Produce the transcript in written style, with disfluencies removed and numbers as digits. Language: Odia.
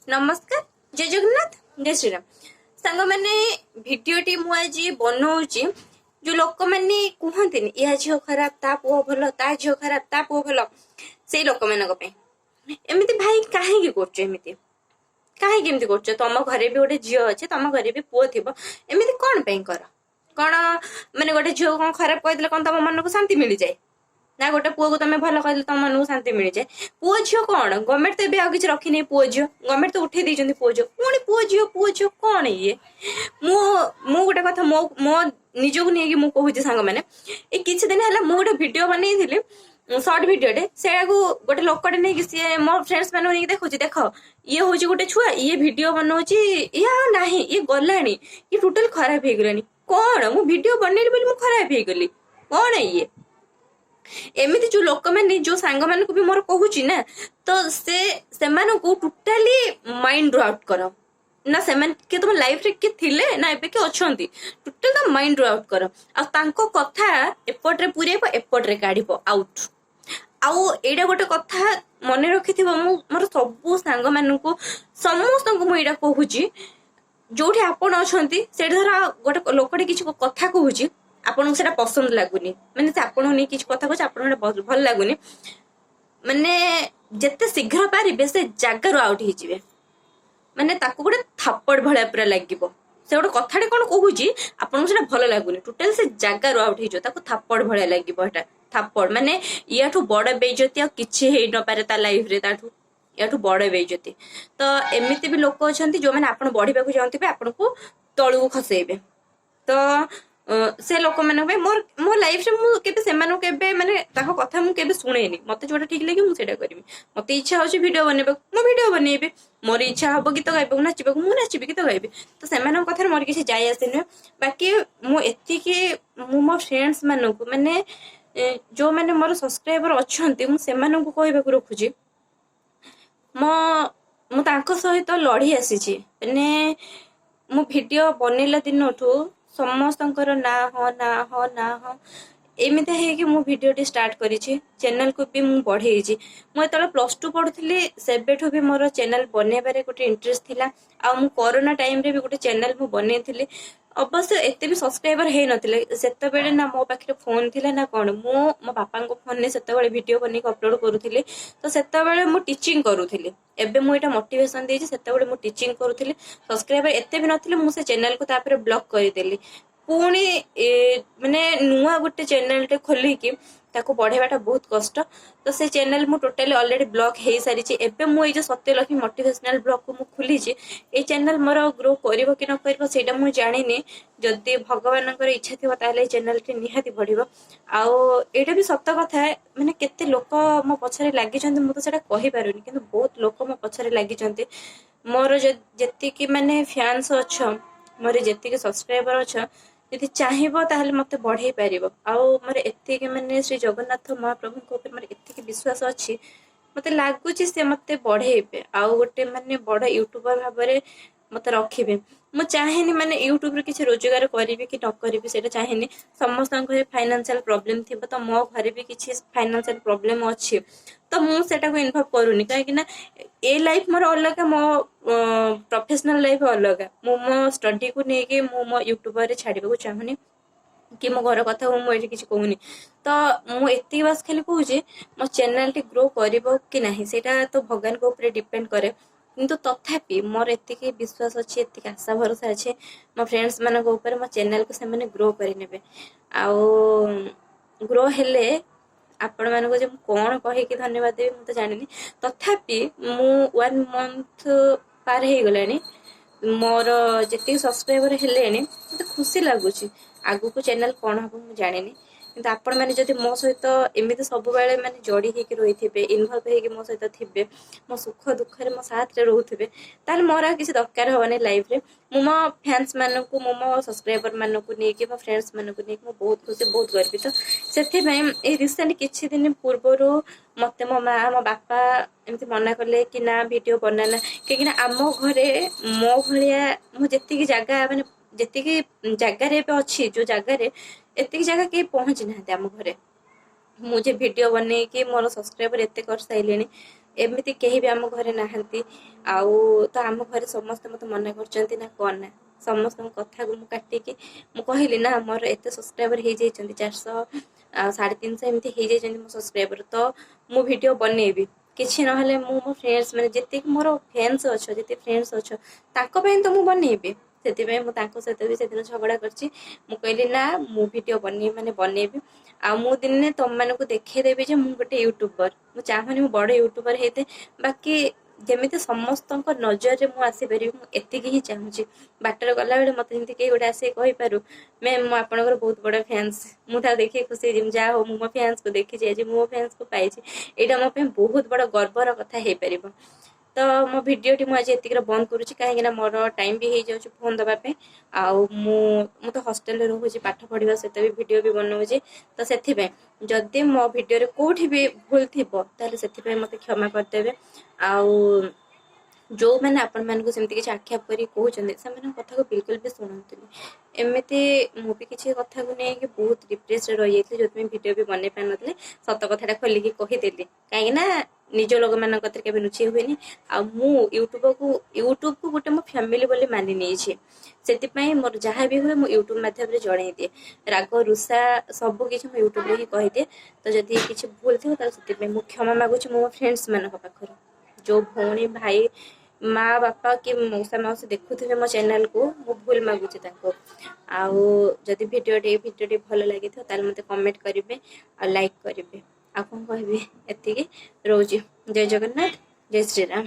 ନମସ୍କାର, ଜୟ ଜଗନ୍ନାଥ, ଜୟ ଶ୍ରୀରାମ। ସାଙ୍ଗମାନେ, ଭିଡିଓଟି ମୁଁ ଆଜି ବନଉଛି, ଯୋଉ ଲୋକମାନେ କୁହନ୍ତିନି ୟା ଝିଅ ଖରାପ, ତା ପୁଅ ଭଲ, ତା ଝିଅ ଖରାପ, ତା ପୁଅ ଭଲ, ସେଇ ଲୋକମାନଙ୍କ ପାଇଁ। ଏମିତି ଭାଇ କାହିଁକି କରୁଛ? ଏମିତି କାହିଁକି ଏମିତି କରୁଛ? ତମ ଘରେ ବି ଗୋଟେ ଝିଅ ଅଛି, ତମ ଘରେ ବି ପୁଅ ଥିବ, ଏମିତି କଣ ପାଇଁ କର? କଣ ମାନେ ଗୋଟେ ଝିଅକୁ କଣ ଖରାପ କହିଦେଲେ କଣ ତମ ମନକୁ ଶାନ୍ତି ମିଳିଯାଏ, ନା ଗୋଟେ ପୁଅକୁ ତମେ ଭଲ କହିଦେଲେ ତମ ମନକୁ ଶାନ୍ତି ମିଳିଯାଏ? ପୁଅ ଝିଅ କଣ? ଗଭର୍ଣ୍ଣମେଣ୍ଟ ତ ଏବେ ଆଉ କିଛି ରଖିନି ପୁଅ ଝିଅ। ଗଭର୍ଣ୍ଣମେଣ୍ଟ ତ ଉଠେଇ ଦେଇଛନ୍ତି ପୁଅ ଝିଅ। ପୁଣି ପୁଅ ଝିଅ, ପୁଅ ଝିଅ କଣ ଇଏ? ମୁଁ ମୁଁ ଗୋଟେ କଥା ମୋ ମୋ ନିଜକୁ ନେଇକି ମୁଁ କହୁଛି ସାଙ୍ଗମାନେ। ଏଇ କିଛି ଦିନ ହେଲା ମୁଁ ଗୋଟେ ଭିଡିଓ ବନେଇଥିଲି, ସର୍ଟ ଭିଡିଓଟେ। ସେଇଟାକୁ ଗୋଟେ ଲୋକଟେ ନେଇକି ସିଏ ମୋ ଫ୍ରେଣ୍ଡସ୍ ମାନଙ୍କୁ ନେଇକି ଦେଖୁଛି, ଦେଖ ଇଏ ହଉଛି ଗୋଟେ ଛୁଆ, ଇଏ ଭିଡିଓ ବନଉଛି, ଇଏ ଆଉ ନାହିଁ, ଇଏ ଗଲାଣି, ଇଏ ଟୋଟାଲ ଖରାପ ହେଇଗଲାଣି। କଣ ମୁଁ ଭିଡିଓ ବନେଇଲି ବୋଲି ମୁଁ ଖରାପ ହେଇଗଲି? କଣ ଇଏ? ଏମିତି ଯୋଉ ଲୋକମାନେ, ଯୋଉ ସାଙ୍ଗମାନଙ୍କୁ ବି ମୋର କହୁଛି ନା, ତ ସେ ସେମାନଙ୍କୁ ଟୋଟାଲି ମାଇଣ୍ଡ ଆଉଟ୍ କର ନା। ସେମାନେ କିଏ ତମ ଲାଇଫରେ କିଏ ଥିଲେ ନା ଏବେ କିଏ ଅଛନ୍ତି, ଟୋଟାଲ ତ ମାଇଣ୍ଡ ଆଉଟ୍ କର। ଆଉ ତାଙ୍କ କଥା ଏପଟରେ ପୁରେଇବ, ଏପଟରେ କାଢିବ, ଆଉଟ୍। ଆଉ ଏଇଟା ଗୋଟେ କଥା ମନେ ରଖିଥିବ, ମୁଁ ମୋର ସବୁ ସାଙ୍ଗମାନଙ୍କୁ, ସମସ୍ତଙ୍କୁ ମୁଁ ଏଇଟା କହୁଛି। ଯୋଉଠି ଆପଣ ଅଛନ୍ତି, ସେଇଠି ଧର ଗୋଟେ ଲୋକଟେ କିଛି କଥା କହୁଛି, ଆପଣଙ୍କୁ ସେଟା ପସନ୍ଦ ଲାଗୁନି, ମାନେ ସେ ଆପଣଙ୍କୁ ନେଇ କିଛି କଥା କହୁଛି, ଆପଣଙ୍କୁ ସେଟା ଭଲ ଲାଗୁନି, ମାନେ ଯେତେ ଶୀଘ୍ର ପାରିବେ ସେ ଜାଗାରୁ ଆଉଟ୍ ହେଇଯିବେ। ମାନେ ତାକୁ ଗୋଟେ ଥାପଡ଼ ଭଳିଆ ପୁରା ଲାଗିବ। ସେ ଗୋଟେ କଥାଟେ କଣ କହୁଛି, ଆପଣଙ୍କୁ ସେଟା ଭଲ ଲାଗୁନି, ଟୋଟାଲ ସେ ଜାଗାରୁ ଆଉଟ୍ ହେଇଯିବ, ତାକୁ ଥାପଡ଼ ଭଳିଆ ଲାଗିବ ସେଟା। ଥାପଡ଼ ମାନେ ୟାଠୁ ବଡ ବେଇଜତି ଆଉ କିଛି ହେଇ ନପାରେ ତା ଲାଇଫରେ, ତାଠୁ ୟାଠୁ ବଡ ବେଇଜତି। ତ ଏମିତି ବି ଲୋକ ଅଛନ୍ତି, ଯୋଉମାନେ ଆପଣ ବଢିବାକୁ ଚାହୁଁଥିବେ, ଆପଣଙ୍କୁ ତଳକୁ ଖସେଇବେ। ତ ସେ ଲୋକମାନଙ୍କ ପାଇଁ ମୋର ମୋ ଲାଇଫରେ ମୁଁ କେବେ ସେମାନଙ୍କୁ କେବେ ମାନେ ତାଙ୍କ କଥା ମୁଁ କେବେ ଶୁଣେନି। ମତେ ଯୋଉଟା ଠିକ ଲାଗେ ମୁଁ ସେଇଟା କରିବି। ମତେ ଇଚ୍ଛା ହଉଛି ଭିଡିଓ ବନେଇବାକୁ, ମୁଁ ଭିଡିଓ ବନେଇବି। ମୋର ଇଚ୍ଛା ହବ ଗୀତ ଗାଇବାକୁ, ନାଚିବାକୁ, ମୁଁ ନାଚିବି, ଗୀତ ଗାଇବି। ତ ସେମାନଙ୍କ କଥାରେ ମୋର କିଛି ଯାଇ ଆସେ ନୁହେଁ। ବାକି ମୁଁ ଏତିକି, ମୁଁ ମୋ ଫ୍ରେଣ୍ଡସ୍ ମାନଙ୍କୁ, ମାନେ ଯୋଉମାନେ ମୋର ସବସ୍କ୍ରାଇବର ଅଛନ୍ତି, ମୁଁ ସେମାନଙ୍କୁ କହିବାକୁ ରଖୁଛି। ମୁଁ ତାଙ୍କ ସହିତ ଲଢି ଆସିଛି। ମାନେ ମୁଁ ଭିଡିଓ ବନେଇଲା ଦିନଠୁ ସମସ୍ତଙ୍କର ନା ହଁ, ନା ହଁ, ନା ହଁ, ଏମିତି ହେଇକି ମୁଁ ଭିଡିଓଟି ଷ୍ଟାର୍ଟ କରିଛି। ଚ୍ୟାନେଲକୁ ବି ମୁଁ ବଢେଇଛି। ମୁଁ ଯେତେବେଳେ +2 ପଢୁଥିଲି, ସେବେଠୁ ବି ମୋର ଚ୍ୟାନେଲ ବନେଇବାରେ ଗୋଟେ ଇଣ୍ଟରେଷ୍ଟ ଥିଲା। ଆଉ ମୁଁ କରୋନା ଟାଇମରେ ବି ଗୋଟେ ଚ୍ୟାନେଲ ମୁଁ ବନେଇଥିଲି। ଅବଶ୍ୟ ଏତେ ବି ସବସ୍କ୍ରାଇବର ହେଇନଥିଲେ ସେତେବେଳେ। ନା ମୋ ପାଖରେ ଫୋନ ଥିଲା ନା କଣ, ମୁଁ ମୋ ବାପାଙ୍କ ଫୋନରେ ସେତେବେଳେ ଭିଡିଓ ବନେଇକି ଅପଲୋଡ କରୁଥିଲି। ତ ସେତେବେଳେ ମୁଁ ଟିଚିଂ କରୁଥିଲି। ଏବେ ମୁଁ ଏଇଟା ମୋଟିଭେସନ ଦେଇଛି। ସେତେବେଳେ ମୁଁ ଟିଚିଂ କରୁଥିଲି, ସବସ୍କ୍ରାଇବର ଏତେ ବି ନଥିଲେ। ମୁଁ ସେ ଚ୍ୟାନେଲକୁ ତାପରେ ବ୍ଲକ୍ କରିଦେଲି। ପୁଣି ମାନେ ନୂଆ ଗୋଟେ ଚ୍ୟାନେଲଟେ ଖୋଲିକି ତାକୁ ବଢେଇବାଟା ବହୁତ କଷ୍ଟ। ତ ସେ ଚ୍ୟାନେଲ ମୁଁ ଟୋଟାଲି ଅଲରେଡି ବ୍ଲକ୍ ହେଇସାରିଛି। ଏବେ ମୁଁ ଏଇ ଯୋଉ ସତ୍ୟଲକ୍ଷ୍ମୀ ମୋଟିଭେସନାଲ ବ୍ଲଗକୁ ମୁଁ ଖୋଲିଛି, ଏଇ ଚ୍ୟାନେଲ ମୋର ଗ୍ରୋ କରିବ କି ନ କରିବ ସେଇଟା ମୁଁ ଜାଣିନି। ଯଦି ଭଗବାନଙ୍କର ଇଚ୍ଛା ଥିବ, ତାହେଲେ ଏଇ ଚ୍ୟାନେଲଟି ନିହାତି ବଢିବ। ଆଉ ଏଇଟା ବି ସତ କଥା, ମାନେ କେତେ ଲୋକ ମୋ ପଛରେ ଲାଗିଛନ୍ତି ମୁଁ ତ ସେଇଟା କହିପାରୁନି, କିନ୍ତୁ ବହୁତ ଲୋକ ମୋ ପଛରେ ଲାଗିଛନ୍ତି। ମୋର ଯେତିକି ମାନେ ଫ୍ୟାନ୍ସ ଅଛ, ମୋର ଯେତିକି ସବସ୍କ୍ରାଇବର ଅଛ, ଯଦି ଚାହିଁବ ତାହେଲେ ମତେ ବଢେଇ ପାରିବ। ଆଉ ମୋର ଏତିକି ମାନେ ଶ୍ରୀ ଜଗନ୍ନାଥ ମହାପ୍ରଭୁଙ୍କ ଉପରେ ମୋର ଏତିକି ବିଶ୍ୱାସ ଅଛି, ମତେ ଲାଗୁଛି ସେ ମତେ ବଢେଇବେ ଆଉ ଗୋଟେ ମାନେ ବଡ ୟୁଟ୍ୟୁବର ଭାବରେ ମତେ ରଖିବେ। ମୁଁ ଚାହେଁନି ମାନେ ୟୁଟ୍ୟୁବରେ କିଛି ରୋଜଗାର କରିବି କି ନ କରିବି, ସେଇଟା ଚାହେଁନି। ସମସ୍ତଙ୍କ ଘରେ ଫାଇନାନ୍ସିଆଲ ପ୍ରୋବ୍ଲେମ ଥିବ, ତ ମୋ ଘରେ ବି କିଛି ଫାଇନାନ୍ସିଆଲ ପ୍ରୋବ୍ଲେମ ଅଛି। ତ ମୁଁ ସେଟାକୁ ଇନଭଲ୍ଭ କରୁନି, କାହିଁକି ନା ଏ ଲାଇଫ ମୋର ଅଲଗା, ମୋ ପ୍ରଫେସନାଲ ଲାଇଫ ଅଲଗା। ମୁଁ ମୋ ଷ୍ଟଡିକୁ ନେଇକି ମୁଁ ମୋ ୟୁଟ୍ୟୁବରେ ଛାଡିବାକୁ ଚାହୁଁନି କି ମୋ ଘର କଥା ମୁଁ ଏଠି କିଛି କହୁନି। ତ ମୁଁ ଏତିକି ବାସ୍ ଖାଲି କହୁଛି, ମୋ ଚ୍ୟାନେଲଟି ଗ୍ରୋ କରିବ କି ନାହିଁ ସେଇଟା ତ ଭଗବାନଙ୍କ ଉପରେ ଡିପେଣ୍ଡ କରେ। କିନ୍ତୁ ତଥାପି ମୋର ଏତିକି ବିଶ୍ୱାସ ଅଛି, ଏତିକି ଆଶା ଭରସା ଅଛି ମୋ ଫ୍ରେଣ୍ଡସ୍ ମାନଙ୍କ ଉପରେ, ମୋ ଚ୍ୟାନେଲକୁ ସେମାନେ ଗ୍ରୋ କରିନେବେ। ଆଉ ଗ୍ରୋ ହେଲେ ଆପଣମାନଙ୍କୁ ଯେ ମୁଁ କଣ କହିକି ଧନ୍ୟବାଦ ଦେବି ମୁଁ ତ ଜାଣିନି। ତଥାପି ମୁଁ ୱାନ୍ ମନ୍ଥ ପାର ହେଇଗଲାଣି, ମୋର ଯେତିକି ସବସ୍କ୍ରାଇବର ହେଲେଣି ମତେ ଖୁସି ଲାଗୁଛି। ଆଗକୁ ଚ୍ୟାନେଲ କଣ ହବ ମୁଁ ଜାଣିନି। କିନ୍ତୁ ଆପଣମାନେ ଯଦି ମୋ ସହିତ ଏମିତି ସବୁବେଳେ ମାନେ ଯୋଡି ହେଇକି ରହିଥିବେ, ଇନଭଲ୍ଭ ହେଇକି ମୋ ସହିତ ଥିବେ, ମୋ ସୁଖ ଦୁଃଖରେ ମୋ ସାଥରେ ରହୁଥିବେ, ତାହେଲେ ମୋର ଆଉ କିଛି ଦରକାର ହବନି ଲାଇଫରେ। ମୁଁ ମୋ ଫ୍ୟାନ୍ସ ମାନଙ୍କୁ, ମୁଁ ମୋ ସବସ୍କ୍ରାଇବର ମାନଙ୍କୁ ନେଇକି, ମୋ ଫ୍ରେଣ୍ଡସ୍ ମାନଙ୍କୁ ନେଇକି ମୁଁ ବହୁତ ଖୁସି, ବହୁତ ଗର୍ବିତ। ସେଥିପାଇଁ ଏଇ ରିସେଣ୍ଟ କିଛି ଦିନ ପୂର୍ବରୁ ମତେ ମୋ ମା, ମୋ ବାପା ଏମିତି ମନା କଲେ କି ନା, ଭିଡିଓ ବନାନା। କାହିଁକି ନା ଆମ ଘରେ ମୋ ଭଳିଆ ମୁଁ ଯେତିକି ଜାଗା, ମାନେ ଯେତିକି ଜାଗାରେ ଏବେ ଅଛି, ଯୋଉ ଜାଗାରେ ଏତିକି ଜାଗା କେହି ପହଞ୍ଚି ନାହାନ୍ତି ଆମ ଘରେ। ମୁଁ ଯେ ଭିଡିଓ ବନେଇକି ମୋର ସବସ୍କ୍ରାଇବର ଏତେ କରିସାରିଲିଣି, ଏମିତି କେହି ବି ଆମ ଘରେ ନାହାନ୍ତି। ଆଉ ତ ଆମ ଘରେ ସମସ୍ତେ ମୋତେ ମନା କରୁଛନ୍ତି ନା କରନା। ସମସ୍ତଙ୍କ କଥାକୁ ମୁଁ କାଟିକି ମୁଁ କହିଲି ନା ମୋର ଏତେ ସବସ୍କ୍ରାଇବର ହେଇଯାଇଛନ୍ତି, 400 ଆଉ 350 ଏମିତି ହେଇଯାଇଛନ୍ତି ମୋ ସବସ୍କ୍ରାଇବର, ତ ମୁଁ ଭିଡ଼ିଓ ବନେଇବି। କିଛି ନହେଲେ ମୁଁ ମୋ ଫ୍ରେଣ୍ଡସ୍ ମାନେ ଯେତିକି ମୋର ଫ୍ୟାନ୍ସ ଅଛ, ଯେତିକି ଫ୍ରେଣ୍ଡସ୍ ଅଛ, ତାଙ୍କ ପାଇଁ ତ ମୁଁ ବନେଇବି। ସେଥିପାଇଁ ମୁଁ ତାଙ୍କ ସହିତ ବି ସେଦିନ ଝଗଡ଼ା କରିଛି। ମୁଁ କହିଲି ନା, ମୁଁ ଭିଡ଼ିଓ ବନେଇବି ମାନେ ବନେଇବି, ଆଉ ମୁଁ ଦିନେ ତମମାନଙ୍କୁ ଦେଖେଇଦେବି ଯେ ମୁଁ ଗୋଟେ ୟୁଟ୍ୟୁବର। ମୁଁ ଚାହୁଁନି ମୁଁ ବଡ଼ ୟୁଟ୍ୟୁବର ହେଇଥାଏ, ବାକି ଯେମିତି ସମସ୍ତଙ୍କ ନଜରରେ ମୁଁ ଆସିପାରିବି, ମୁଁ ଏତିକି ହିଁ ଚାହୁଁଛି। ବାଟରେ ଗଲାବେଳେ ମୋତେ ଯେମିତି କେହି ଗୋଟେ ଆସିକି କହିପାରୁ, ମ୍ୟାମ୍ ମୁଁ ଆପଣଙ୍କର ବହୁତ ବଡ଼ ଫ୍ୟାନ୍ସ, ମୁଁ ତାକୁ ଦେଖିକି ଖୁସି ହେଇଯିବି। ଯାହା ହଉ, ମୁଁ ମୋ ଫ୍ୟାନ୍ସକୁ ଦେଖିଛି ଆଜି, ମୁଁ ମୋ ଫ୍ୟାନ୍ସକୁ ପାଇଛି। ଏଇଟା ମୋ ପାଇଁ ବହୁତ ବଡ଼ ଗର୍ବର କଥା ହେଇପାରିବ। ତ ମୋ ଭିଡ଼ିଓଟି ମୁଁ ଆଜି ଏତିକିରେ ବନ୍ଦ କରୁଛି, କାହିଁକିନା ମୋର ଟାଇମ୍ ବି ହେଇଯାଉଛି ଫୋନ୍ ଦେବା ପାଇଁ। ଆଉ ମୁଁ ତ ହଷ୍ଟେଲରେ ରହୁଛି, ପାଠ ପଢ଼ିବା ସହିତ ବି ଭିଡ଼ିଓ ବି ବନାଉଛି। ତ ସେଥିପାଇଁ ଯଦି ମୋ ଭିଡ଼ିଓରେ କେଉଁଠି ବି ଭୁଲ ଥିବ, ତାହେଲେ ସେଥିପାଇଁ ମୋତେ କ୍ଷମା କରିଦେବେ। ଆଉ ଯେଉଁମାନେ ଆପଣମାନଙ୍କୁ ସେମିତି କିଛି ଆକ୍ଷେପ କରି କହୁଛନ୍ତି, ସେମାନଙ୍କ କଥାକୁ ବିଲକୁଲ ବି ଶୁଣନ୍ତୁନି। ଏମିତି ମୁଁ ବି କିଛି କଥାକୁ ନେଇକି ବହୁତ ଡିପ୍ରେସରେ ରହିଯାଇଥିଲି, ଯେଉଁଥିପାଇଁ ଭିଡ଼ିଓ ବି ବନେଇ ପାରିନଥିଲି। ସତ କଥାଟା ଖୋଲିକି କହିଦେଲି, କାହିଁକିନା ନିଜ ଲୋକମାନଙ୍କ କତିରେ କେବେ ଲୁଚେଇ ହୁଏନି। ଆଉ ମୁଁ ୟୁଟ୍ୟୁବକୁ ଗୋଟେ ମୋ ଫ୍ୟାମିଲି ବୋଲି ମାନି ନେଇଛି। ସେଥିପାଇଁ ମୋର ଯାହା ବି ହୁଏ ମୁଁ ୟୁଟ୍ୟୁବ ମାଧ୍ୟମରେ ଜଣେଇ ଦିଏ। ରାଗ ରୁଷା ସବୁ କିଛି ମୁଁ ୟୁଟ୍ୟୁବରେ ହିଁ କହିଦିଏ। ତ ଯଦି କିଛି ଭୁଲ ଥିବ, ତାହେଲେ ସେଥିପାଇଁ ମୁଁ କ୍ଷମା ମାଗୁଛି ମୁଁ ମୋ ଫ୍ରେଣ୍ଡସ୍ ମାନଙ୍କ ପାଖରୁ। ଯେଉଁ ଭଉଣୀ, ଭାଇ, ମା, ବାପା କି ମଉସା ମାଉସୀ ଦେଖୁଥିବେ ମୋ ଚ୍ୟାନେଲକୁ, ମୁଁ ଭୁଲ ମାଗୁଛି ତାଙ୍କୁ। ଆଉ ଯଦି ଭିଡ଼ିଓଟି ଭଲ ଲାଗିଥିବ, ତାହେଲେ ମୋତେ କମେଣ୍ଟ କରିବେ ଆଉ ଲାଇକ୍ କରିବେ। ଆଉ କ'ଣ କହିବି, ଏତିକି ରହୁଛି। ଜୟ ଜଗନ୍ନାଥ, ଜୟ ଶ୍ରୀରାମ।